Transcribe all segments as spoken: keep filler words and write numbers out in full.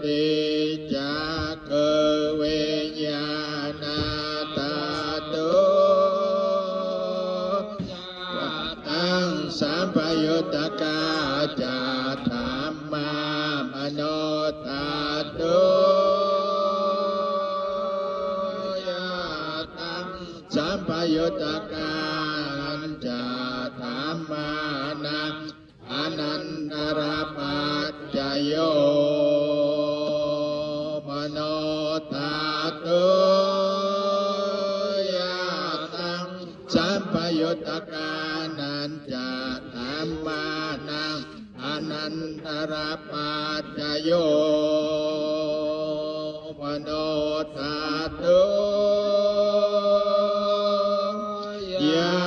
ติจักขวิญญาณธาตุ ยะตังสัมปยุตตกาจะธัมมามโนธาตุ ยะตังสัมปยุตตกานัญจะธัมมานัง อนันตรปัจจโย มโนธาตุ ยะตังสัมปยุตตกานัญจะธัมมานัง อนันตรปัจจโย มโนธาตุ ยะ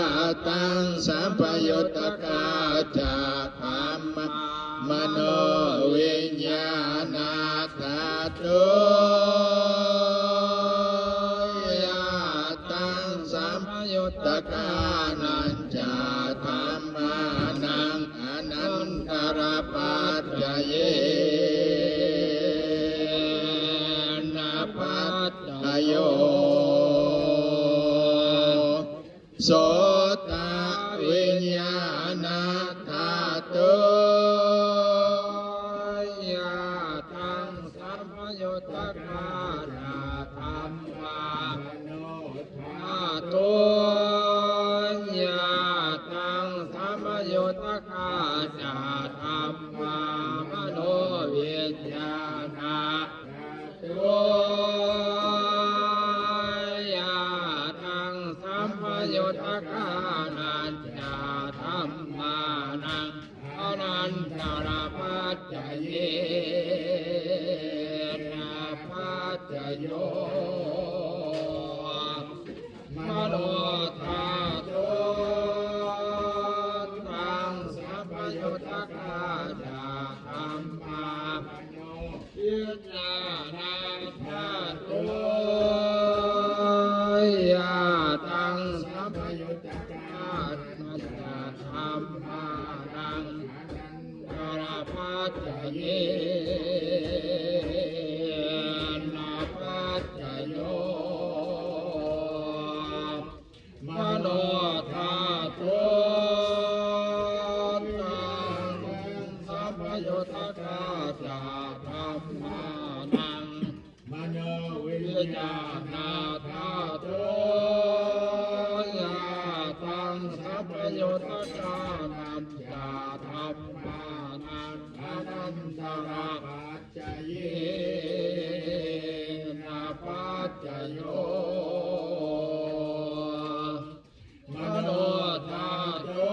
ตังสัมปยุตตกาจะธัมมามโนวิญญาณธาตุ ยะตังสัมปยุตตกานัญจะธัมมานัง อนันตรปัจจเยนะปัจจโย โสตวิญญาณธาตุ ยะตังสัมปยุตตกาจะธัมมา ธาตุ ยะตังสัมปยุตตกาจะธัมมามโนวิญญาณธาตุ ยะตังสัมปยุตตกานัญจะธัมมานัง อนันตรปัจจเยนะปัจจโย มโนธาตุ ตังสัมปยุตตกาจะธัมมามโนวิญญาณธาตุ ยะตังสัมปยุตตกานัญจะธัมมานัง อนันตรปัจจเยนะปัจจโย มโนธาตุ ตังสัมปยุตตกาจะธัมมานัง มโนวิญญาณธาตุ ยะตังสัมปยุตตกานัญจะธัมมานัง อนันตรปัจจเยนะปัจจโย มโนธาตุ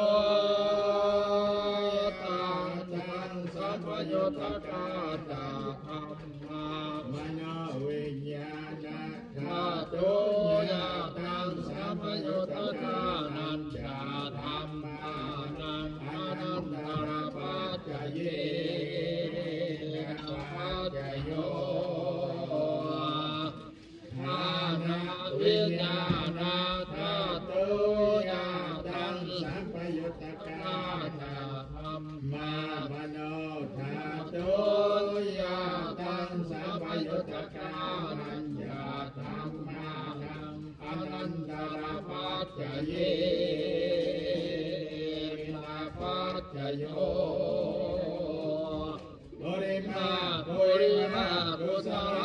ตังสัมปยุตตกาจะธัมมามโนวิญญาณธาตุ ยะตังสัมปยุตตกานัญจะธัมมานัง อนันตรปัจจเยนะปัจจโย ฆานะวิญญาณธาตุ ยะตังสัมปยุตตกาธัมมามโนธาตุ ยะตังสัมปยุตตกานัญจะธัมมานัง อนันตรปัจจเยนะปัจจโย ปุริมาปุริมากุศล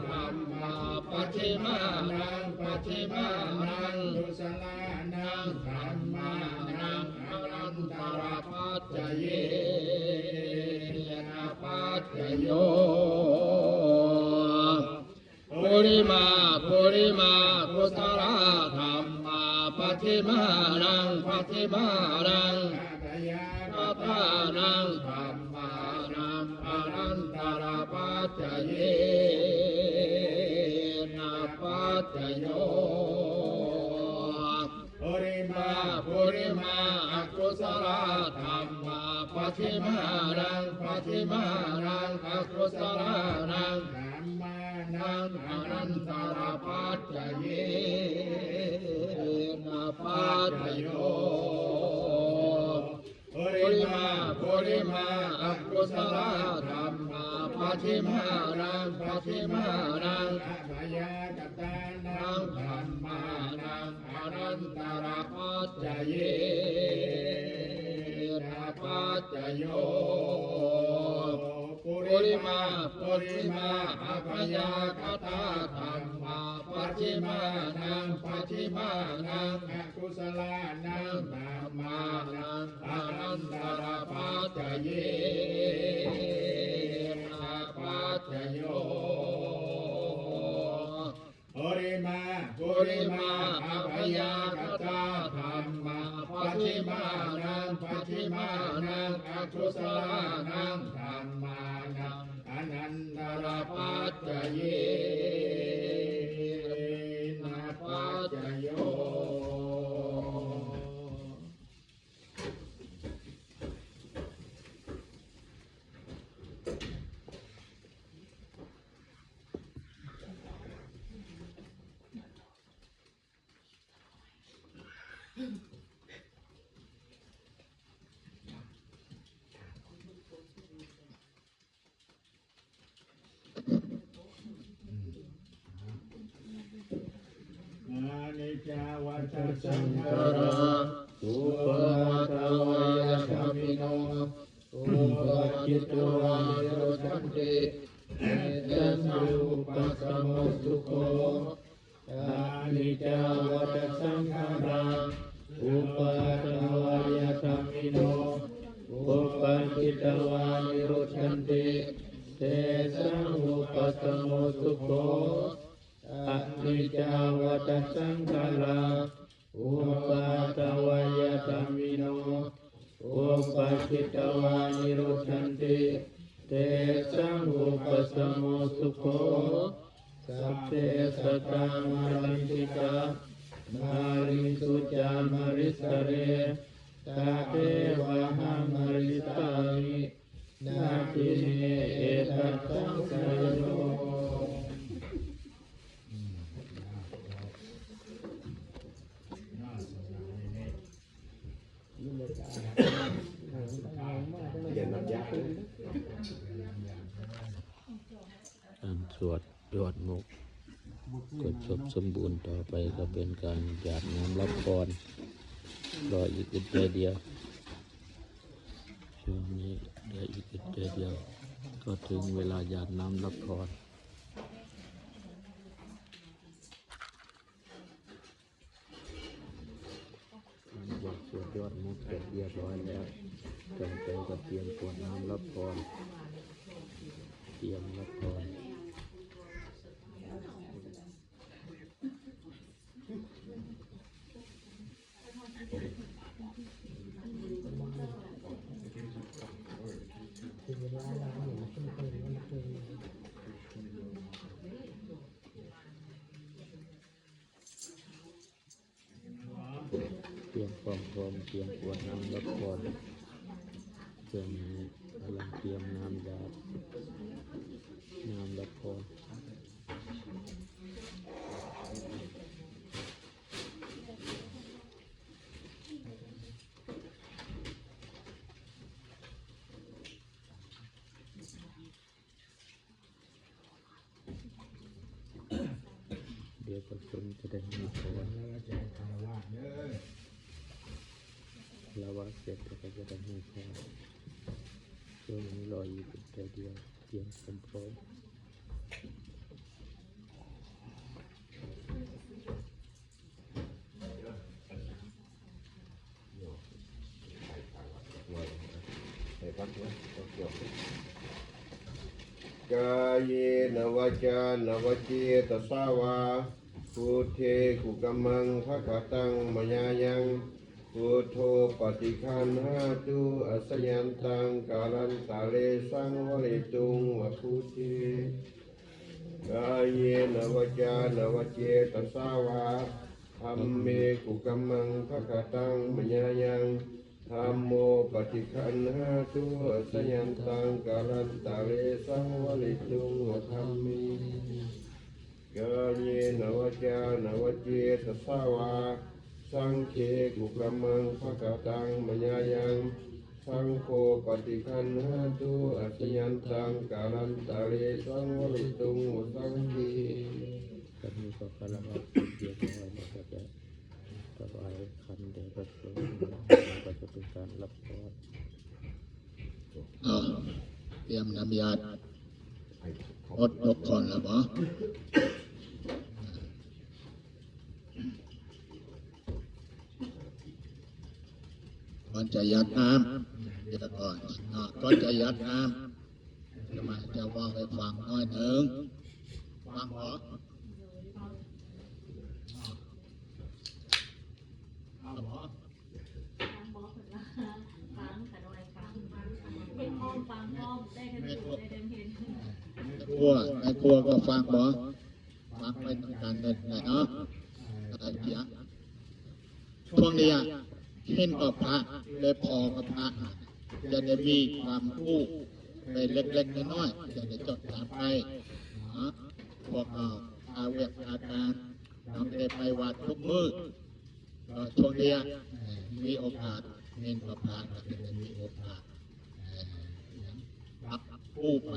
ธัมมา ปัจฉิมานังปัจฉิมานังกุศลานังธัมมานัง อนันตรปัจจเยนะปัจจโย ปุริมาปุริมากุศลธัมมา ปัจฉิมานังปัจฉิมานัง กัลยาณะนังธัมมานัง อนันตรปัจจเยนะปัจจโย ปุริมาปุริมาอกุศลธัมมา ปัจฉิมานังปัจฉิมานังอกุศลานังธัมมานัง อนันตรปัจจเยนะปัจจโย ปุริมาปุริมาอกุศลธัมมา Pacchimánaṃ pacchimánaṃ abyākatānaṃ dhammānaṃ anantarapacayena paccayo. Purimā purimā abyākatā dhammā pacchimánaṃ pacchimánaṃ akusalānaṃ dhammānaṃ anantarapacayena paccayo. Purimā purimā abyākatā dhammā pacchimánaṃ pacchimánaṃ akusalānaṃ dhammānaṃ anantarapacayena paccayo. อนิจจาวัฏฏะสังขารา อุปาทวายะธัมมิโน อุปปาทิตวานิรุจจันติ เตสังอุปสมโมสุโข อนิจจาวัฏฏะสังขารา อุปาทวายะธัมมิโน อุปปาทิตวานิรุจจันติ เตสังอุปสมโมสุโข อนิจจาวัฏฏะสังขารา อุปาทวายะธัมมิโน อุปปาทิตวานิรุจจันติ เตสังอุปสมโมสุโข สัพเพสัตตามารันติกา มาริสุจามริสเร ตะเทวะหังมริสามิ นาทิเน เอตัสสังสโย เย็นน้ำยา การสวดยอดมก ก็จบสมบูรณ์ ต่อไปก็เป็นการหยาดน้ำรับพร รออีกอึดใจเดียว ช่วงนี้เหลืออีกอึดใจเดียว ก็ถึงเวลาหยาดน้ำรับพร การบวชสวดยอดมกเสร็จเรียบร้อยแล้ว ต่อไปก็เตรียมกรวดน้ำรับพร เตรียมรับพร เตรียมความพร้อม เตรียมกรวดน้ำรับพร เครื่องนี้กำลังเตรียมน้ำยาด น้ำรับพร เดี๋ยวพระสงฆ์จะได้ให้พร คารวะเสร็จแล้วก็จะได้ให้พร ช่วงนี้รออยู่เป็นใจเดียว เตรียมความพร้อม กายเยนะวาจานะวาเจตสา วา พุทเท กุกัมมัง ภะคะตัง มะยายัง พุทโธ ปะฏิคันหาตุ อะสะยันตัง กาลันตะเร สังวะริตุง วะ พุทเท กายเยนะวาจานะวาเจตสา วา ธัมเม กุกัมมัง ภะคะตัง มะยายัง ธัมโม ปะฏิคันหาตุ อะสะยันตัง กาลันตะเร สังวะริตุง วะ ธัมเม กายเยนะวาจานะวาเจตสา วา สังเค กุกัมมัง ภะคะตัง มะยายัง สังโฆปฏิคันหาตุ อาจยันตังกาลันตะเรสังวริตุงวสังติ ก็มีก็คารวะเกียรติมาก็จะถวายขันแด่พระสงฆ์ก็จะเป็นการรับพร อ่าเตรียมน้ำยาดอดยกก่อนแล้วบ่ก่อนจะยัดน้ำเดี๋ยวก่อนอ่าก่อนจะยัดน้ำจะมาจะว่าให้ฟังหน่อยหนึ่งฟังบ่ฟังบ่ ฟังบอกเพิ่นว่าฟังค่ะน้อยฟังฟังเห็นพร้อมฟังพร้อมได้ทั้งดูได้ทั้งเห็น แม่ครัวแม่ครัวก็ฟังบ่ฟังไปนำกันเลยนะเนาะอาเจียงช่วงนี้เห็นกับพระและพอกับพระจะได้มีความรู้ไปเล็กๆน้อยๆจะได้จดจำไปนะพวกเราอาเวกอาการเราไม่ได้ไปวัดทุกมื้อ ก็ช่วงนี้เอ่อมีโอกาสเห็นกับพระก็จะได้มีโอกาสเอ่อรับผู้ไป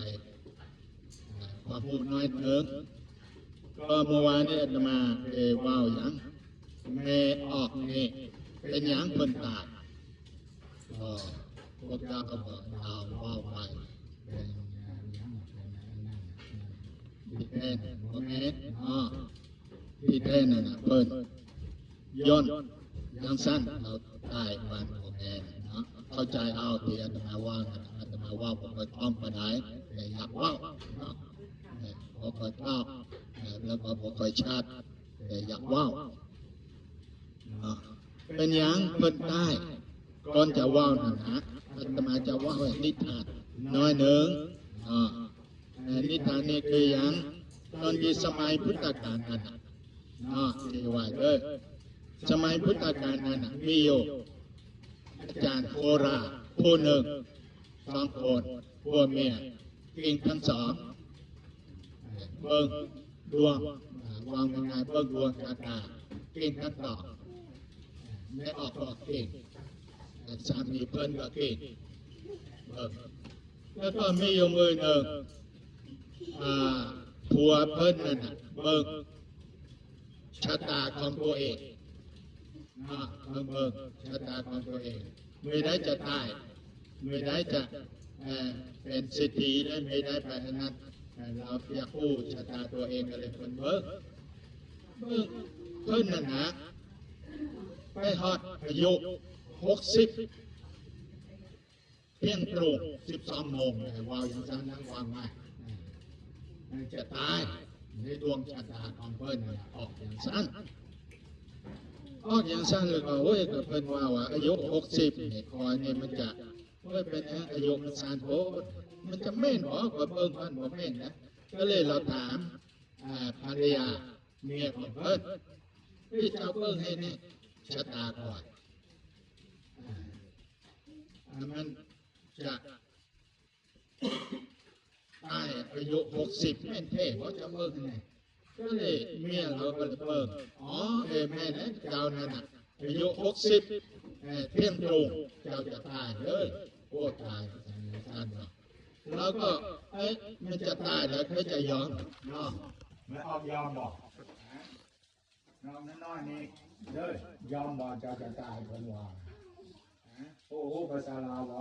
เอ่อความรู้น้อยเถิงก็เมื่อวานนี้อาตมาเอ่อเว้าหยังแม่ออกนี่เป็นหยังเพิ่นตายก็พวกเจ้าก็บอกเอาเว้าไปเป็นหยังเป็นหยังเป็นหยัง ที่แท้น่ะบ่แม่นเนาะที่แท้นั่นน่ะเพิ่นย้อนยังสั้นเราตายวันบ่แม่นเนาะเข้าใจเอาที่อาตมาว่านั่นน่ะอาตมาว่าบ่ค่อยคล่องปานใดแต่อยากเว้าเนาะเออบ่ค่อยคล่องเออแล้วก็บ่ค่อยชัดแต่อยากเว้าเนาะเป็นหยังเพิ่นตายก่อนจะเว้านั่นนะอาตมาจะเว้าให้นิทานน้อยหนึ่งเนาะ เอ่อนิทานนี่คืออย่างตอนที่สมัยพุทธกาลนั่นน่ะเนาะที่ว่าเด้อสมัยพุทธกาลนั่นน่ะมีอยู่อาจารย์โหราผู้หนึ่งสองคนผัวเมียเก่งทั้งสองเอ่อเบิ่งดวงอ่าวางง่ายๆเบิ่งดวงชะตาเก่งทั้งสองแม่ออกก็เก่งสามีเพิ่นก็เก่งเบิ่ง แล้วก็มีอยู่มื้อหนึ่งอ่าผัวเพิ่นนั่นน่ะเบิ่งชะตาของตัวเองนะเบิ่งเบิ่งชะตาของตัวเองมื้อใดจะตายมื้อใดจะเอ่อเป็นเศรษฐีได้มื้อใดไปอันนั้นเอ่อเราอยากรู้ชะตาตัวเองก็เลยเพิ่นเบิ่งเบิ่งเพิ่นนั่นนะไปฮอดอายุหกสิบ เที่ยงตรงสิบสองโมงเลยว่าอย่างนั้นนะวางไว้จะตายในดวงชะตาของเพิ่นน่ะออกอย่างสั้นออกอย่างสั้นเลยก็โอ้ยก็เพิ่นว่าว่าอายุหกสิบเนี่ยคอยเนี่ยมันจะโอ้ยเป็นหยังอายุมันสั้นโพดมันจะแม่นบ่ก็เบิ่งมันบ่แม่นนะก็เลยเราถามอ่าภรรยาเมียของเพิ่นพี่เจ้าเบิ่งให้นี่ชะตาก่อนอ่าอ่ามัน จะตายอายุหกสิบแม่นแท้บ่จะเบิ่งแหน่ก็เลยเมียเราก็เลยเบิ่งอ๋อเออแม่นแล้วเจ้านั่นน่ะอายุหกสิบเอ่อเที่ยงตรงเจ้าจะตายเด้อโอ้ตายท่านว่าเราก็เอ๊ะมันจะตายแล้วใครจะยอมเนาะ แม่ออกยอมบ่น้องน้อยๆนี่เด้อยอมบ่เจ้าจะตายเพิ่นว่าโอ้โหภาษาลาวบ่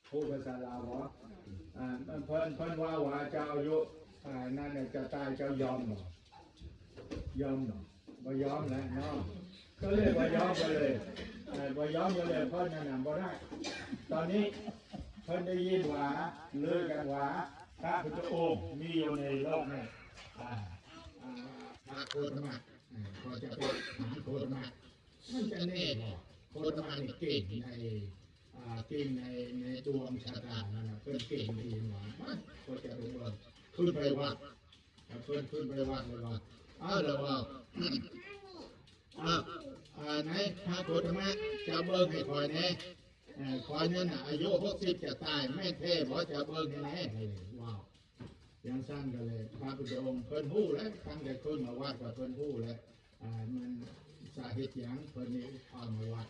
ผู้ภาษาลาวบ่อ่าเพิ่นเพิ่นว่าว่าเจ้าอายุอ่านั่นน่ะจะตายเจ้ายอมบ่ยอมบ่บ่ยอมแล้วเนาะก็เลยบ่ยอมก็เลยเอ่อบ่ยอมก็เลยเพิ่นนั่นน่ะบ่ได้ ตอนนี้เพิ่นได้ยินว่าลือกันว่าพระพุทธองค์มีอยู่ในโลกนี้อ่าอ่าพระโคตมะอ่าก็จะไปหาโคตมะมันจะแน่บ่โคตมะนี่เก่งใน อ่าเก่งในในดวงชะตานั่นน่ะเพิ่นเก่งดีหว่ามันก็จะไปเบิ่งขึ้นไปวัดเพิ่นขึ้นไปวัดเลยว่าอ้าวแล้วว่าอ้าวอ่าไหนพระโคตมะจะเบิ่งให้คอยแหน่เอ่อคอยนั่นน่ะอายุหกสิบจะตายแม่นแท้บ่จะเบิ่งให้แหน่ว้าวยังสั้นก็เลยพระพุทธองค์เพิ่นฮู้แล้วตั้งแต่ขึ้นมาวัดก็เพิ่นฮู้แล้วอ่ามันสาเหตุหยังเพิ่นนี่พามาวัด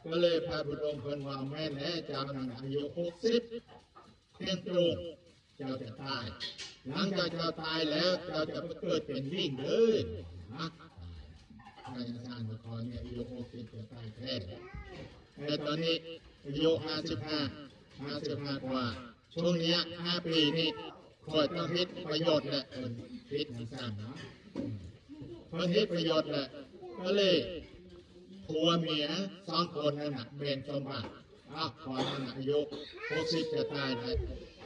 ก็เลยพระพุทธองค์เพิ่นว่าแม่นแล้ว เจ้านั่นน่ะอายุหกสิบเที่ยงตรงเจ้าจะตาย หลังจากเจ้าตายแล้วเจ้าจะไปเกิดเป็นลิงเลยนะ อาจารย์นครเนี่ยอายุหกสิบจะตายแท้ แต่ตอนนี้อายุห้าสิบห้า ห้าสิบห้ากว่า ช่วงเนี้ยห้าปีนี่ข้อยต้องเฮ็ดประโยชน์แหละ เพิ่นเฮ็ดจั่งซั่นนะ เพิ่นเฮ็ดประโยชน์แหละ ก็เลยผัวเมียสองคนนั่นน่ะแบ่งสมบัติ อ้าว ข้อยนั่นน่ะอายุหกสิบจะตายแล้ว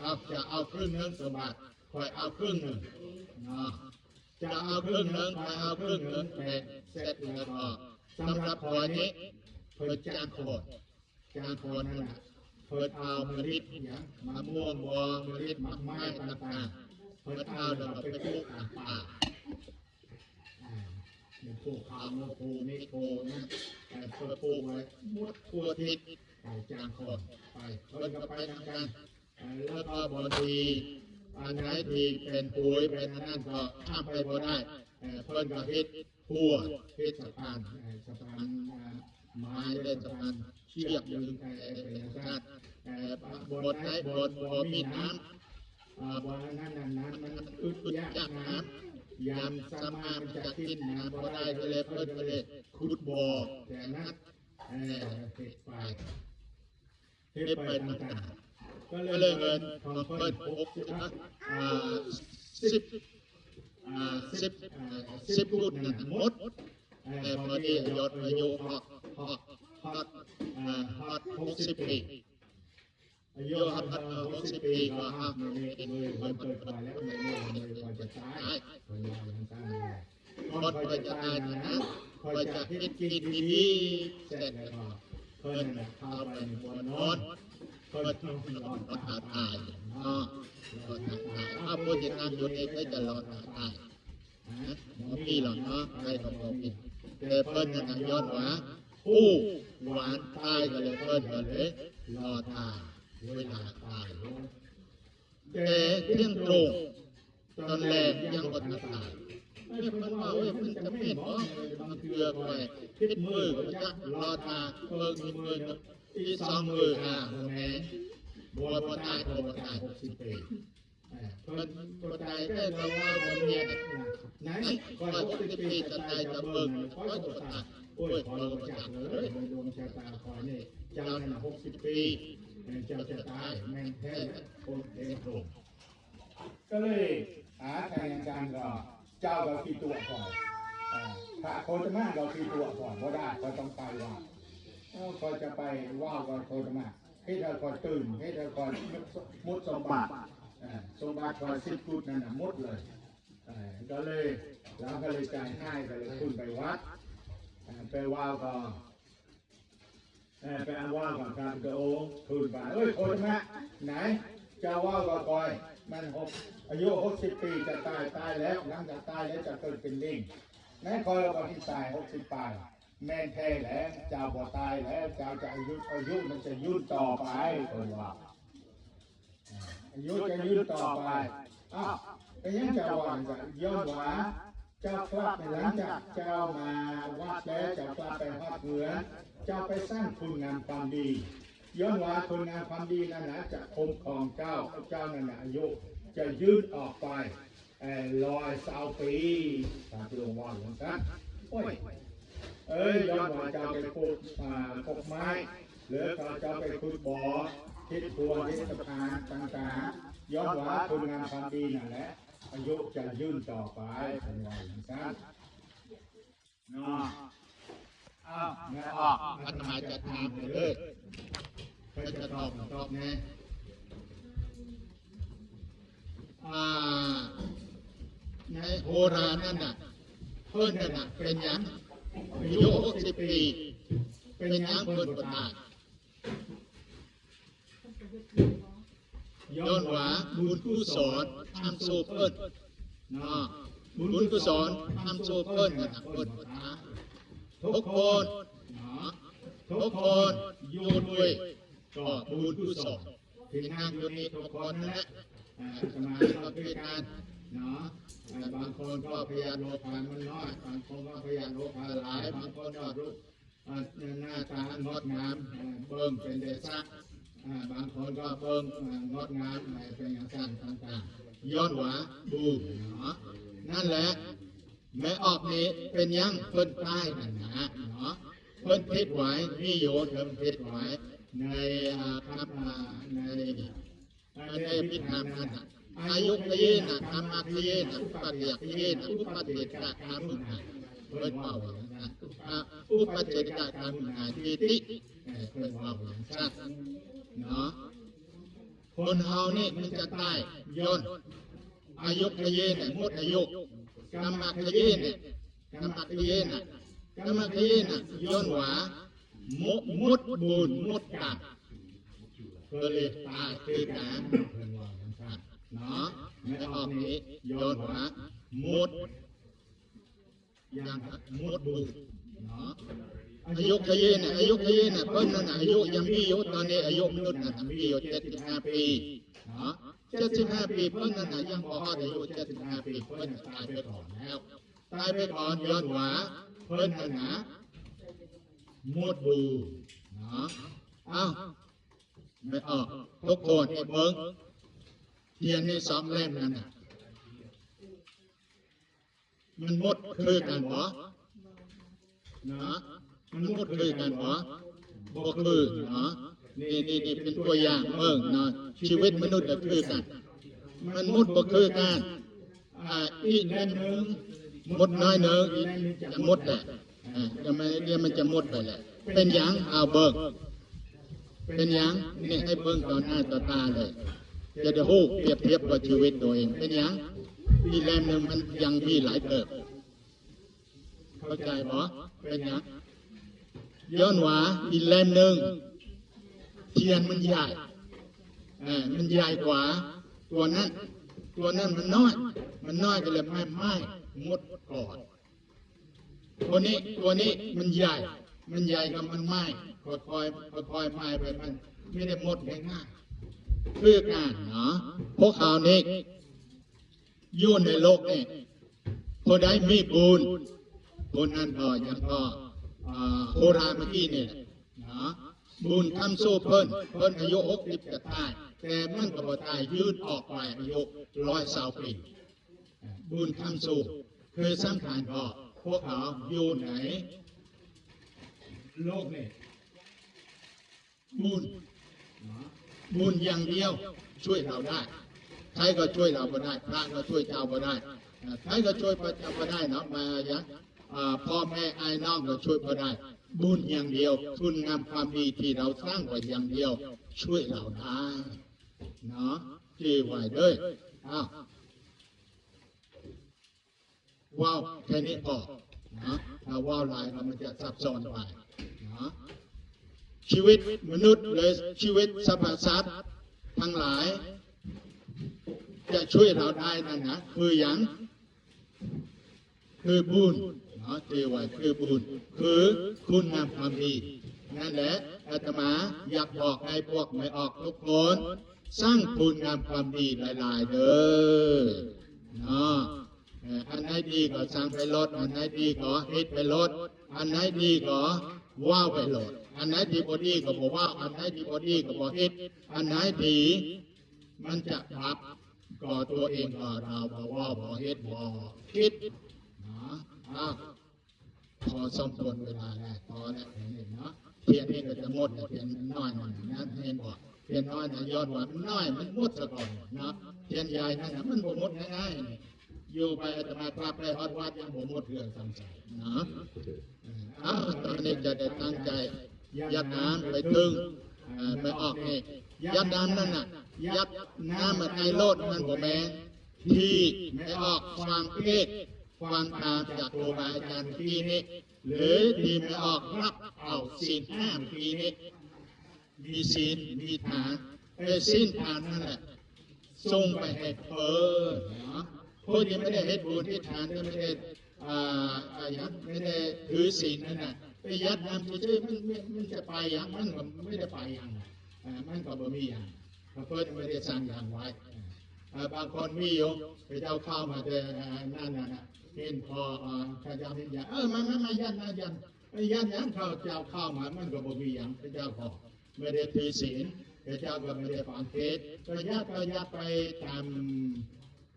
อ้าว จะเอาครึ่งหนึ่งสมบัติ ข้อยเอาครึ่งหนึ่งเนาะ จะเอาครึ่งหนึ่ง ข้อยเอาครึ่งหนึ่ง แบ่งเสร็จแล้วก็สำหรับข้อยนี้เพิ่นจ้างคน จ้างคนนั่นน่ะ เพิ่นเอาเมล็ดหยัง มะม่วงบ่ เมล็ดหมากไม้ต่างๆ เพิ่นเอาแล้วก็ไปปลูกตามป่า อ่า มีปลูกข้าว มีปลูก มีปลูกนะ เอ่อ เพิ่นปลูกไว้หมดทั่วทิศ เอ่อ จ้างคนไป เพิ่นก็ไปนำกัน เอ่อ แล้วก็บางทีอันไหนที่เป็นปุ๋ยเป็นอันนั้นก็ข้ามไปบ่ได้ เอ่อ เพิ่นก็เฮ็ด พั่วเฮ็ดสะพาน เอ่อ สะพาน อ่า ไม้และสะพานเชือกดึง เอ่อ เป็นจั่งซั่น เอ่อ บ่อนใดบ่อนบ่มีน้ำ อ่า บ่อนนั้นน่ะน้ำมันอึดอยากน้ำ ยามซัมเมอร์มันจะกินน้ำบ่ได้ ก็เลยเพิ่นก็เลยขุดบ่อ แต่นั้น เอ่อ เฮ็ดไป เฮ็ดไปต่างๆ ก็เลยเงินของเพิ่นหกสิบ อ่า สิบ อ่า สิบ อ่า สิบพุทธนั่นหมด เอ่อ พอดียอดอายุฮอด ฮอด ฮอด อ่า ฮอดหกสิบปี อายุฮอด เอ่อ หกสิบปีก็ อ่ะ มื้อนี้ มื้อนี้วันเกิดข้อยแล้ว มื้อนี้วันเกิดข้อยจะตาย เพิ่นว่าจั่งซั่น ก่อนข้อยจะตายนะ ข้อยจะเฮ็ดกินดีๆ เสร็จแล้วก็เพิ่นน่ะพาไปบ่อนนอน เพิ่นนอนตาตายเนาะ นอนตาตาย อ้าว ผู้ที่นั่งอยู่นี่เพิ่นจะนอนตาตาย ฮะ บ่มีหรอกเนาะ ใครก็บ่มี แต่เพิ่นน่ะย้อนว่า ผู้หวานตายก็เลย เพิ่นก็เลยรอตาย เวลาตาย แต่เที่ยงตรง ตอนแลงยังบ่ทันตาย เอ้ย เพิ่นว่า เอ้ย มันจะแม่นบ่ บางเทื่อข้อยผิดมื้อก็จัก รอท่าเบิ่งมื้อหนึ่ง อีกสองมื้อ อ่า บ่แม่น บ่ บ่ตาย บ่ บ่ตาย หกสิบปี เออ เพิ่นบ่ตาย แต่เราว่าบ่แม่น ไหน ข้อยหกสิบปีจะตายจะเบิ่ง ข้อยบ่ตาย โอ้ย ข้อยบ่จักเลย ในดวงชะตาข้อยนี่ เจ้านั่นน่ะหกสิบปี เออ เจ้าจะตาย แม่นแท้ คนเองตรง ก็เลยหาทางอาจารย์ก็ เจ้าก็ขี้ตั๋วก่อน เอ่อ พระโคตมะก็ขี้ตั๋วก่อน บ่ได้ ก็ต้องไปว่า เอ้า ก็จะไปว่ากับโคตมะ เฮ็ดให้ข้อยตื่น เฮ็ดให้ข้อยหมดสมบัติ เอ่อ สมบัติข้อยสิบพุทธนั่นน่ะหมดเลย เอ่อ ก็เลย เราก็เลยใจหาย ก็เลยขึ้นไปวัด เอ่อ ไปว่าก็ เอ่อ ไปเอาว่ากับพระพุทธองค์ ทูลไป เอ้ย โคตมะ ไหน เจ้าว่าก็คอย มันหก อายุหกสิบปีจะตาย ตายแล้ว หลังจากตายแล้วจะเกิดเป็นลิง ไหน คอยว่าที่ตายหกสิบปลาย แม่นแท้แล้ว เจ้าบ่ตายแล้ว เจ้าจะอายุ อายุมันจะยืนต่อไป เพิ่นว่า อายุจะยืนต่อไป อ้าว เป็นหยังเจ้าว่าจั่งซั้น ย้อนว่า เจ้ากลับไป หลังจากเจ้ามาวัดแล้ว เจ้ากลับไปฮอดเฮือน เจ้าไปสร้างคุณงามความดี ย้อนว่าคุณงามความดีนั่นน่ะจะคุ้มครองเจ้า เจ้านั่นน่ะอายุจะยืนออกไป เอ่อ ร้อยซาวปี พระพุทธองค์ว่าจั่งซั้น โอ้ย เอ้ย ย้อนว่าเจ้าไปปลูก อ่า ปลูกไม้ หรือเจ้าไปขุดบ่อ เฮ็ดครัว เฮ็ดสะพานต่างๆ ย้อนว่าคุณงามความดีนั่นแหละ อายุจะยืนต่อไป เพิ่นว่าจั่งซั้น เนาะ อ้าว แม่ออก อาตมาจะถามเด้อ เพิ่นจะตอบ ตอบแน่ อ่า ในโหรานั่นน่ะ เพิ่นนั่นน่ะ เป็นหยัง อายุหกสิบปี เป็นหยังเพิ่นบ่ตาย ย้อนว่าบุญกุศลทำสู่เพิ่น เนาะ บุญกุศลทำสู่เพิ่นน่ะ เพิ่นบ่ตาย ทุกคน เนาะ ทุกคนอยู่ด้วยก็บุญกุศล ที่นั่งอยู่นี่ทุกคนนั่นแหละ เอ่อ อาตมาก็คือกัน เนาะ เอ่อ บางคนก็พยาธิโลภะมันน้อย บางคนก็พยาธิโลภะหลาย บางคนก็รู้ อ่าหน้าตางดงามเอ่อเบิ่งเป็นเดชะอ่าบางคนก็เบิ่งอ่างดงามอะไรเป็นอย่างต่างต่างๆย้อนว่าบุญเนาะนั่นแหละแม่ออกนี้เป็นยังเพิ่นตายนั่นนะเนาะเพิ่นผิดไว้มีอยู่เพิ่นผิดไว้ในอ่าครับอ่าใน อันนี้พิธามนั่นน่ะอายุคเยนะธรรมคเยนะอุปาเทกเยนะอุปาเทกะธรรมนะเพิ่นเว้าอย่างนั้นอ่ะอุปาเทกะธรรมนะทีติเอ่อเพิ่นเว้าอย่างนั้นเนาะคนเฮานี่มันจะตายย้อนอายุคเยนะหมดอายุกรรมคเยนะกรรมคเยนะกรรมคเยนะย้อนว่าหมดหมดบุญหมดกรรม ก็เลยตายคือกันเพิ่นว่าจังซั่นเนาะแม่ออกนี้ย้อนว่าหมดอย่างหมดบุญเนาะอายุคเยน่ะอายุคเยน่ะเพิ่นนั่นน่ะอายุยังมีอยู่ตอนนี้อายุมนุษย์น่ะมีอยู่เจ็ดสิบห้าปีเนาะเจ็ดสิบห้าปีเพิ่นนั่นน่ะยังบ่ฮอดอายุเจ็ดสิบห้าปีเพิ่นน่ะตายไปก่อนแล้วตายไปก่อนย้อนว่าเพิ่นนั่นน่ะหมดบุญเนาะเอ้า ไม่ออกทุกคนให้เบิ่งเทียนในสองเล่มนั่นน่ะมันหมดคือกันบ่เนาะมันหมดคือกันบ่บ่คือเนาะนี่นี่นี่เป็นตัวอย่างเบิ่งเนาะชีวิตมนุษย์ก็คือกัน มันหมดบ่คือกัน อ่าอีกเล่มหนึ่งหมดน้อยหนึ่งอีกจะหมดแหละอ่าจะไม่เดี๋ยวมันจะหมดไปแหละเป็นหยังเอาเบิ่งเป็นหยังนี่ให้เบิ่งต่อหน้าต่อตาเลยจะได้ฮู้เปรียบเทียบกับชีวิตตัวเองเป็นหยังอีกเล่มหนึ่งมันยังมีหลายเติบเข้าใจบ่เป็นหยังย้อนว่าอีกเล่มหนึ่งเทียนมันใหญ่เออมันใหญ่กว่าตัวนั้นตัวนั้นมันน้อยมันน้อยก็เลยไม่ไหม้หมดก่อนตัวนี้ตัวนี้มันใหญ่มันใหญ่ก็มันไหม้ค่อยๆค่อยๆไหม้ไปมันไม่ได้หมดง่ายๆคือกันเนาะพวกเขานี่อยู่ในโลกนี่ผู้ใดมีบุญบุญนั้นก็ยังก็อ่าโหราเมื่อกี้นี่แหละเนาะบุญคำสู้เพิ่นเพิ่นอายุหกสิบจะตายแต่มันก็บ่ตายยืดออกไปอายุร้อยสาวปี บุญคำสูงคือสำคัญพอพวกเขาอยู่ในโลกนี้บุญเนาะบุญอย่างเดียวช่วยเราได้ใครก็ช่วยเราบ่ได้พระก็ช่วยเจ้าบ่ได้เอ่อใครก็ช่วยพระเจ้าบ่ได้เนาะมาอย่างอ่าพ่อแม่อ้ายน้องก็ช่วยบ่ได้บุญอย่างเดียวคุณงามความดีที่เราสร้างไว้อย่างเดียวช่วยเราได้เนาะที่ไหวเด้ออ้าว ว้าวแค่นี้พอนะถ้าว้าวหลายแล้วมันจะซับซ้อนไปนะชีวิตมนุษย์หรือชีวิตสรรพสัตว์ทั้งหลาย จะช่วยเราได้นั่นนะคืออย่างคือบุญเนาะเจไว้คือบุญ คือคุณงามความดี นั่นแหละอาตมาอยากบอกให้พวกไม่ออกทุกคน สร้างคุณงามความดีหลายๆเด้อเนาะ เอ่ออันไหนดีก็สร้างไปโลดอันไหนดีก็เฮ็ดไปโลดอันไหนดีก็เว้าไปโลดอันไหนที่บ่ดีก็บ่เว้าอันไหนที่บ่ดีก็บ่เฮ็ดอันไหนดีมันจะบาปก็ตัวเองก็เราบ่เว้าบ่เฮ็ดบ่คิดนะอ้าวพอสมควรเวลาแล้วพอแล้วเห็นเนาะเทียนนี่ก็จะหมดแล้วเทียนน้อยหน่อยนะเห็นบ่เทียนน้อยนะย้อนว่ามันน้อยมันหมดซะก่อนเนาะเทียนใหญ่นั่นน่ะมันบ่หมดง่ายๆนี่ อยู่ไปอาตมาภาพได้ฮอดวัดยังบ่หมดเรื่องสงสัยเนาะเอ้าตอนนี้จะได้ตั้งใจยัดน้ำไปถึงเอ่อไปออกนี่ยัดน้ำนั่นน่ะยัดน้ำมาไกลโลดมันบ่แม่นที่ไม่ออกฟังเทศน์ฟังธรรมจากครูบาอาจารย์เมื่อกี้นี้หรือที่ไม่ออกรับเอาศีลห้าเมื่อกี้นี้ มีศีลมีทานเออศีลทานนั่นแหละส่งไปให้เพิ่นเนาะผู้ที่ไม่ได้เฮ็ดบุญเฮ็ดทานหรือไม่ได้อ่าอ่าหยังไม่ได้ถือศีลนั่นน่ะไปยัดน้ำเฉยๆมันมันมันจะไปหยังมันก็ไม่ได้ไปหยังอ่ามันก็บ่มีหยังเพราะเพิ่นไม่ได้สั่งหยังไว้อ่าบางคนมีอยู่ไปเอาข้าวมาแต่อ่านั่นน่ะนะเห็นพออ่าเขาเจ้าเห็นหยังเออมามามายัดมายัด ไอ้ยัดหยังข้าเจ้าเข้ามามันก็บ่มีหยังพระเจ้าก็ไม่ได้ถือศีลพระเจ้าก็ไม่ได้ฟังเทศน์ก็ยัดก็ยัดไปตาม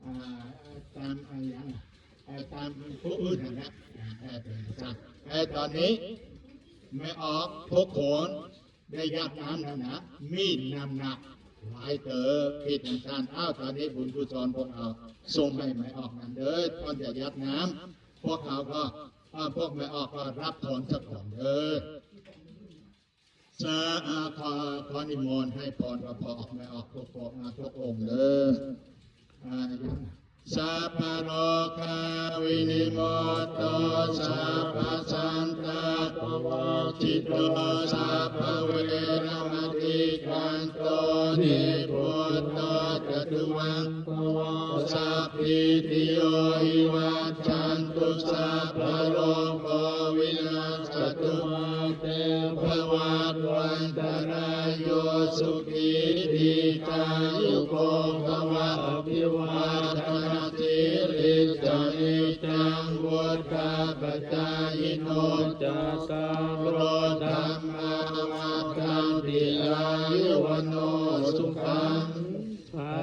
อ่าตามอะไรอย่างอ่ะเอ่อตามผู้อื่นนั่นแหละเอ่อเป็นประจำเอ่อตอนนี้ไม่ออกทุกคนได้ยัดน้ำแล้วนะมีน้ำหนักหลายเติบผิดทางการอ้าวตอนนี้บุญกุศลพวกเราส่งให้ไม่ออกนั่นเด้อก่อนจะยัดน้ำพวกเขาก็ อ่าพวกไม่ออกก็รับพรสักก่อนเด้อสาอาขอขอนิมนต์ให้พรกับพอออกไม่ออกทุกพวกมาทุกองค์เด้ออ่าสัพพะโรคาวินิโมโตสัพพะสันตาปโวจิโตสัพพะเวรมติกันโตนิพุตโตจตุวัง โตสัพพิติโยวิวัชชันตุสัพพะโรโควินัสสตุมาเตภวัตวันตรายโยสุขีทีคายุโกภวะอภิวาทนาสีลิสสะนิจจังวุฒาปจายิโนจัตตาโรธัมมาวัฒนติอายุวโนสุขัง อา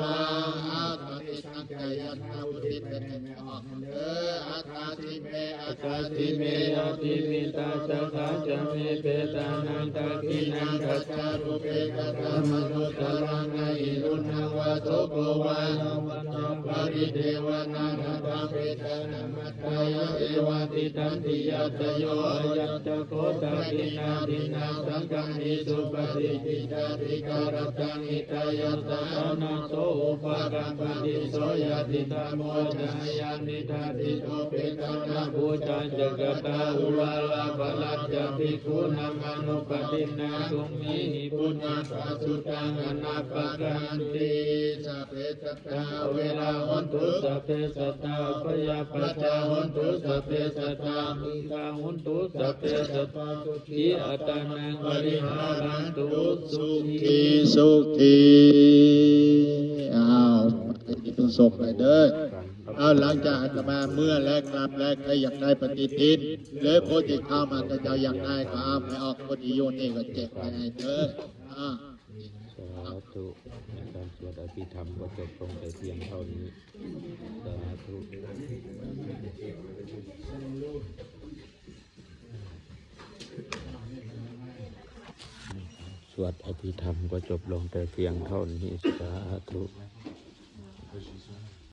ลังอาตติสังขยันนาอุทิศไปให้แม่ออกเด้ออาคาติเมอาคาติเมอาติมิตาสกาจเมเปตานังทักขินังกัจจารุเปกตามนุตตรังนะหิรุณังวาโสโกวานาวัตตาปริเทวนานาตาเปตานามัตตายะเอวาติตันติยาตโยอายัญจโคจาตินาทินาสังกังหิสุปฏิจิตา การตังหิตายะสานาโสอุปกัมปติโสยะติธรรมโมจายังนิทัติโสเปตานาบูชาจักตาอุลาลาปรัจจภิกขุนามานุปตินาตุมหิปุญญาปาสุตังอนาปกันติสัพเพสัตตาเวราหนตุสัพเพสัตตาพยาปัจจาหนตุสัพเพสัตตา โหนตุสัพเพสัตตาสุขีอัตตานังปริหารันตุสุขีสุขีอ้าวไปที่ต้นศพไปเด้อเอาหลังจากอาตมาเมื่อและกลับและใครอยากได้ปฏิทินหรือผู้ที่เข้ามาก็จะอยากได้ก็เอาไปออกคนที่อยู่นี่ก็แจกไปให้เด้ออ่า สาธุการสวดอภิธรรมก็จบลงแต่เพียงเท่านี้สาธุ สวดอภิธรรมก็จบลงแต่เพียงเท่านี้สาธุ